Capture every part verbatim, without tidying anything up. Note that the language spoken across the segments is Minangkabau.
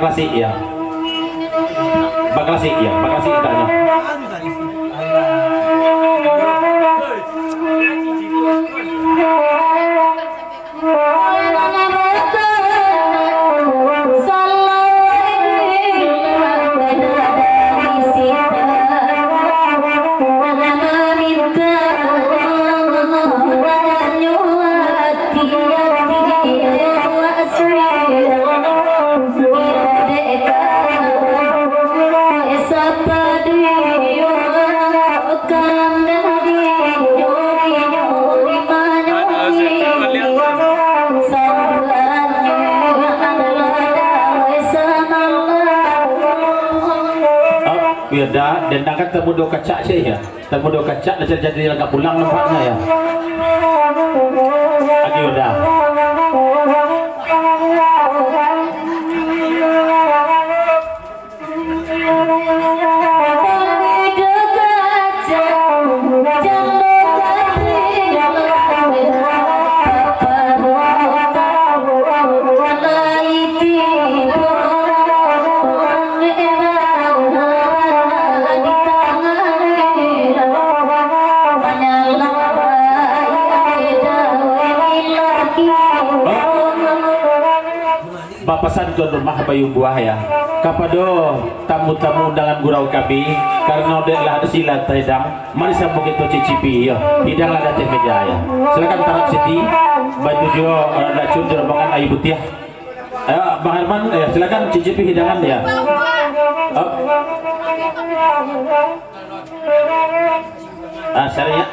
Klasik, ya. Baklasik, ya, baklasik kitanya. Ap, yo dah, den dah kata mudo kacak ceh, ya. Tamudo kacak lah, jadi-jadi lah ka pulang nampaknyo, ya. Agiah dah. Bapasan tuan rumah Bayuang Buah, ya, kapado tamu-tamu undangan gurau kami, karano dek lah sila taedang, mari samo kito cicipi, ya, hidang lah di ateh meja, ya. Silakan tarap siti, baitu juo, eh, Dacun di rombongan Ayu Putiah. Ayo, Bang Herman, ya, silakan cicipi hidangan, ya. Hop. Ah, sari, ya.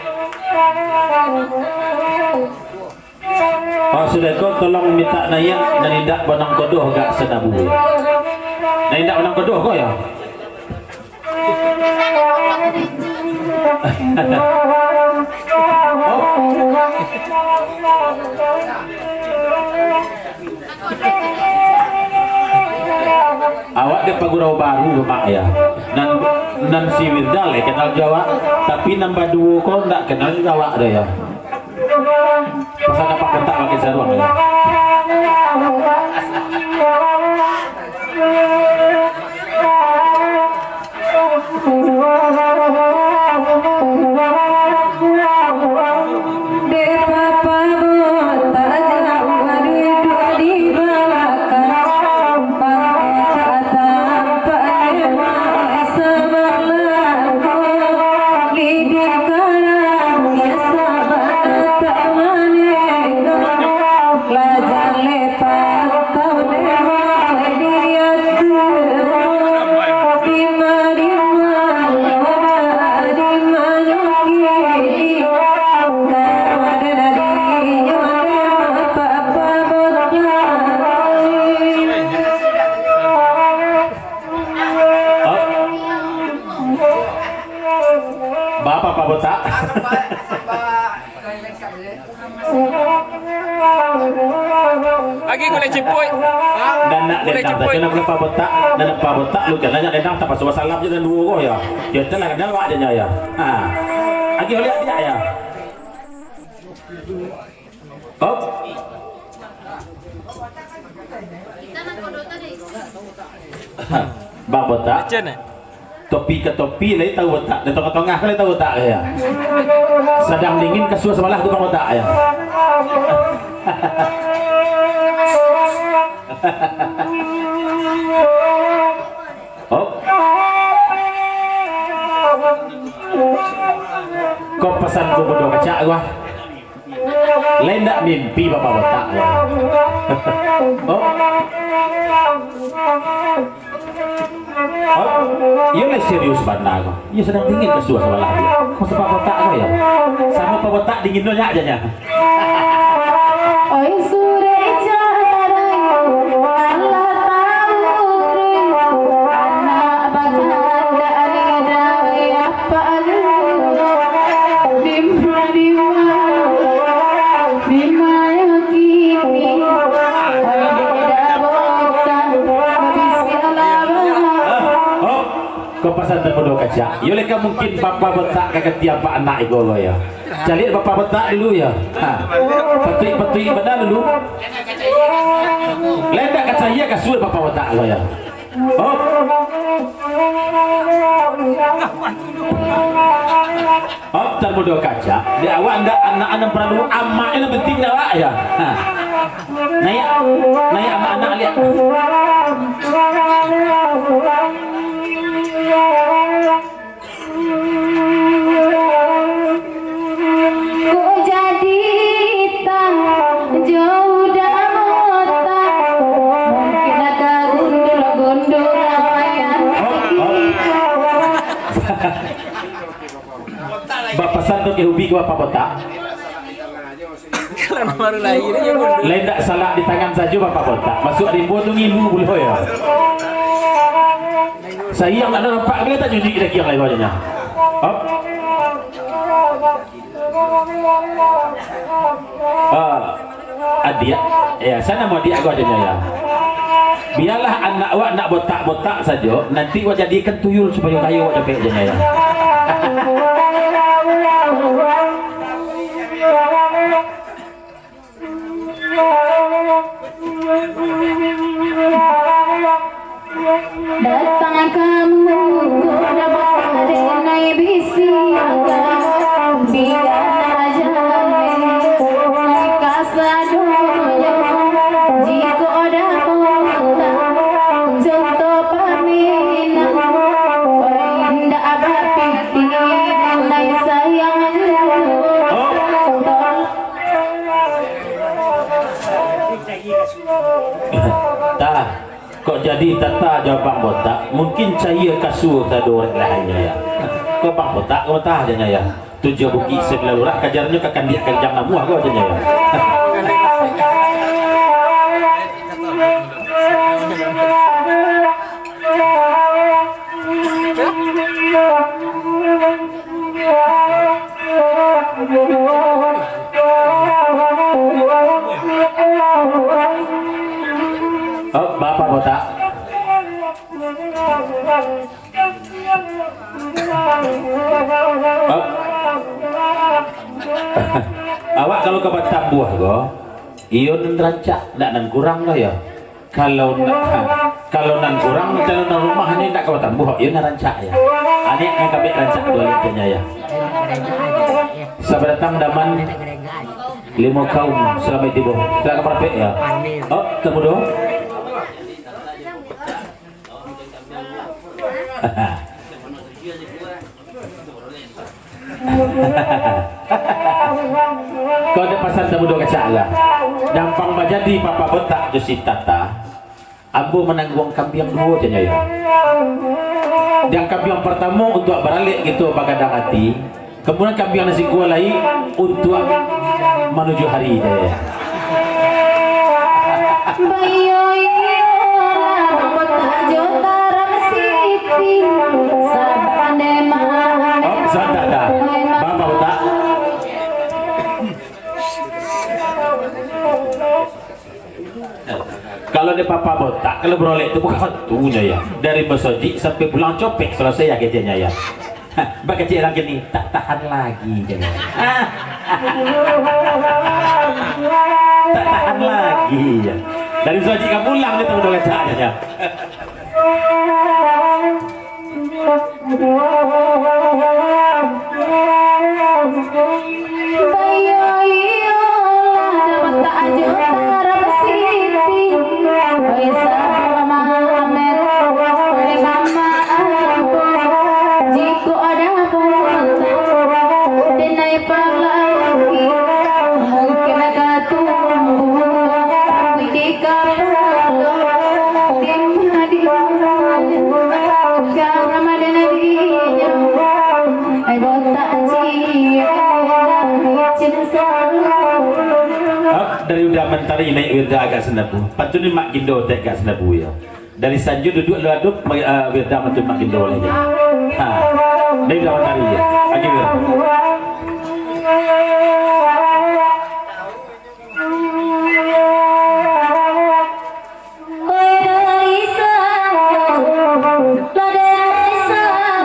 Oh, sudah ko, tolong minta naiak, nan indak banang kodoh agak sanabu. Nan indak banang kodoh ko, ya. Awak dek pagurau baru, Mak, ya. Nan, nan si Wirdal, ya, kenal jo awak. Tapi nan baduo ko ndak kenal jo awak doh, ya. Pasal nampak kotak pakai saruang, ya. Baa, Pak Botak? Agi gulai cipuik. Nan nak gulai cipuik. Kenapa botak? Kenapa botak? Lu kan nanya dendang, tak pasuah salam je dan dua orang, ya. Ya, itulah kenal awak je, ya. Ha. Agi oleh dia, ya. Hop. Bang Botak. Macam mana? Topi ka topi lai tahu botak, di tongah-tongah lai tahu botak, ya. Sadang dingin kasua sabalah tu, Bang Botak, ya. Oh. Ko pasan ko bodoh kacak gua. Lai ndak mimpi Bapak Botak ko. Oh. Oh. Iyo lai serius bana ko. Iyo sadang dingin kasua sabalah dia. Ko Bapak Botak ko yo. Samo Bapak Botak dingin nyo nyak aja nyo. Oi surek jarang, alah tahu, anak bakandak lidah. Ko Pasan tamudo kacak. Yo leka mungkin Bapak Botak ka ganti apak anak iko ko yo. Caliak Bapak Botak dulu yo. Ha. Patuik-patuik bana dulu. Lai ndak kacaya kasua Bapak Botak ko yo. Oh. Oh, tamudo kacak. Di awak ndak anak nan paralu, amak nan penting dak awak yo. Ha. Naiak, naiak anak-anak liak. Kok jadi tang jo udah botak, mungkin agak gundul-gundul lumayan. Bapasan tu ke hobi ke Bapak Botak. Kalau baru lahir je mundur. Lai ndak salak di tangan sajo Bapak Botak. Masuk rimbo tu ngilu pulo yo. Sayang nak nampak bila tak jadi lagi yang lain wajahnya. Hop. Ah, adiak. Ya, sana mau adiak kau aja ya. Biarlah anak awak nak botak-botak sajo, nanti awak jadikan tuyul supaya kayo awak capek aja ya. Datang kamu ko dapat denai bisiakan, biar aja kasado jiko dapat contoh paminan, indak bapiti denai sayang. Tah, kok jadi tata jo Abang Botak, mungkin cayia kasua sado urang lain, ya. Kok Abang Botak, kok tah, janya, ya. Tujuah bukik sabilah lurah, kajarnyo ka kandiak kanjang namuah, kok, janya, ya. Oh, Bapak Botak. Oh. Awak kalau ka batambuah ko, iyo nan rancak, ndak nan kurang lah yo. Kalau ndak, kalau nan kurang, kalau nan rumah ni ndak ka batambuah, iyo nan rancak yo. Anek nan kabek rancak dua litrnya yo. Sabatang daman limo kaum salamaik tibo. Silakan parapek yo. Oh, tamudo. Kau ado pasan tamudo kacak lah. Gampang bajadi Bapak Botak jo si Tata. Ambo manangguang kambiang duo, janyo yo. Yang kambiang partamo untuak baralek kito bagadang ati. Kamudian kambiang nan sikua lai untuak manuju hari, janyo yo. Bayo iyo lah, Bapak Botak jo Tarang Siti. Sabar deh, Mak. Oh, sabar dah. Bapak Botak. Kalau di Bapak Botak, kalau baralek tu bukan waktunyo yo. Dari basojik sampai pulang copek salasai yo keceknyo yo. Bakecek urang kini, tak tahan lagi, janyo. Tak tahan lagi, yo. Dari sojik ka pulang, itu udah kacak, janyo. Bayo iyo lah, Bapak Botak jo Tarang Siti. Oi, sabar, Mak Amet. Oi, Mama. Jikok ado pun denai palaki, mungkin ka tumbuah di kapalo, di madinan, ka Ramadan dinyo, ai botak ciek, cinta. Hap, dari Uda Mantari naiak Wirda agak sanabu. Pantun ni Mak Gindo tek agak sanabu yo. Dari sanjo duduak lalu adup, ma-, ah, Wirda mantun Mak Gindo lai. Ha. Dari lawan tari, yo. Lagi, Wir. Oi, dari sanjo, lah dari sanjo.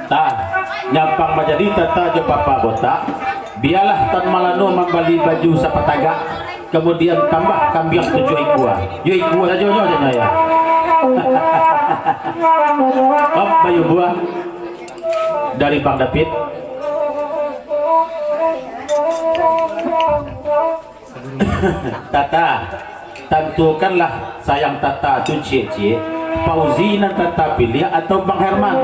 Tah, nyampang manjadi Tata jo Papa Botak, bialah Tan Malano mambali baju sapatagak, kamudian tambah kambiang tujuah ikua. Yo ikua sajo nyo, janyo yo. Om, bayumbua dari Bang David. Tata, tantukanlah sayang Tata tu ciek-ciek, Fauzi nan Tata piliah atau Bang Herman?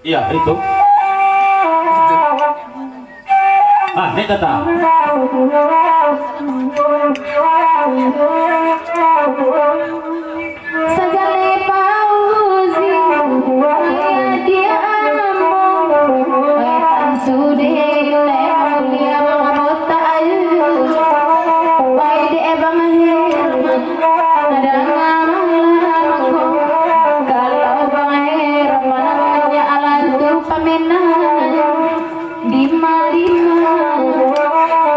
Iya, itu. Ah, ni Tata. Sajane Fauzi, ayah dia ambo, ai tantu dek mulia botak ayu, ai dek Bang Herman, danga malam ko, kalau Bang Herman nyo alah tu pamenan. Dima, dima,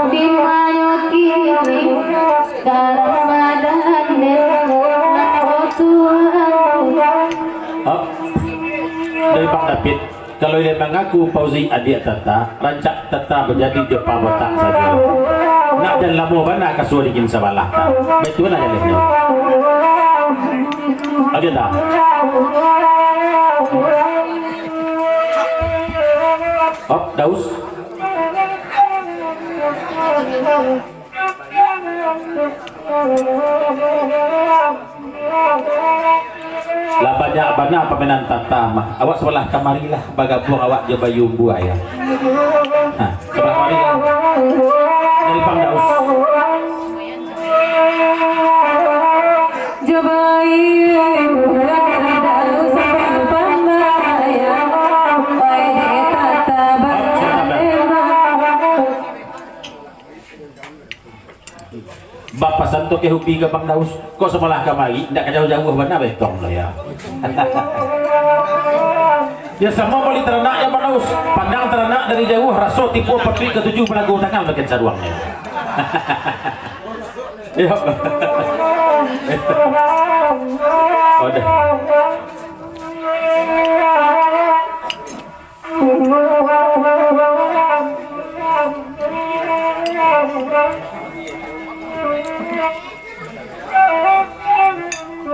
dimanyo kini, garang badan den, nak Tuhan. Hop. Dari Bang David, kalau dia mangaku Fauzi adiak Tata, rancak Tata manjadi jo Papa Botak sajo. Nak jan lamo bana kasuo dingin sabalah, Tata. Batua bana jaleh nyo. Oke, Tata. Hop, Daus. Lah banyak bana pamainan Tata mah. Awak sabalah kamari lah, bagabuang awak jo Bayumbua, yo. Nah, sabalah kamari lah. Dari Bang Daus. Jabai, bapasan tu ka Hubi ka Bang Daus, kok sabalah kamari, indak ka jauah-jauah bana betong tu, yo. Yo, samo bali taranak, yo, Bang Daus. Pandang taranak dari jauah, raso tibo patuik katuju, balagu tangan bagian saruang, yo. Yo. Waduh.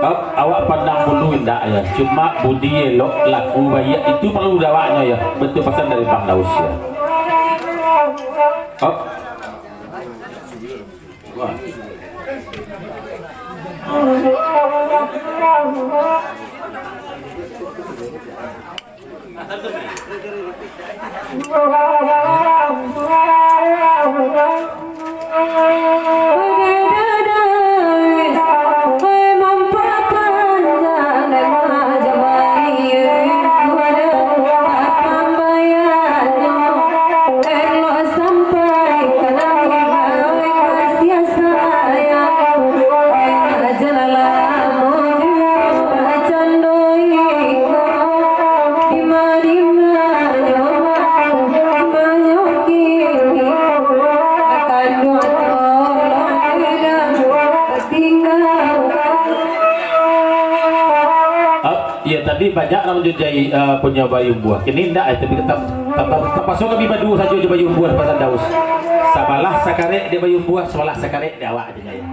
Hop, awak pandang bulu indak, yo. Cuma budi elok, laku baiak, itu paralu dek awaknyo, yo. Batua pasan dari Bang Daus, yo. Hop. Hop, iyo, tadi banyak lah manjajai, eh, punyo Bayumbua. Kini indak, eh, tapi tatap, tatap, tapaso kami baduo sajo jo Bayumbua, pasan Daus. Sabalah sakarek dek Bayumbua, sabalah sakarek dek awak ajo, yo.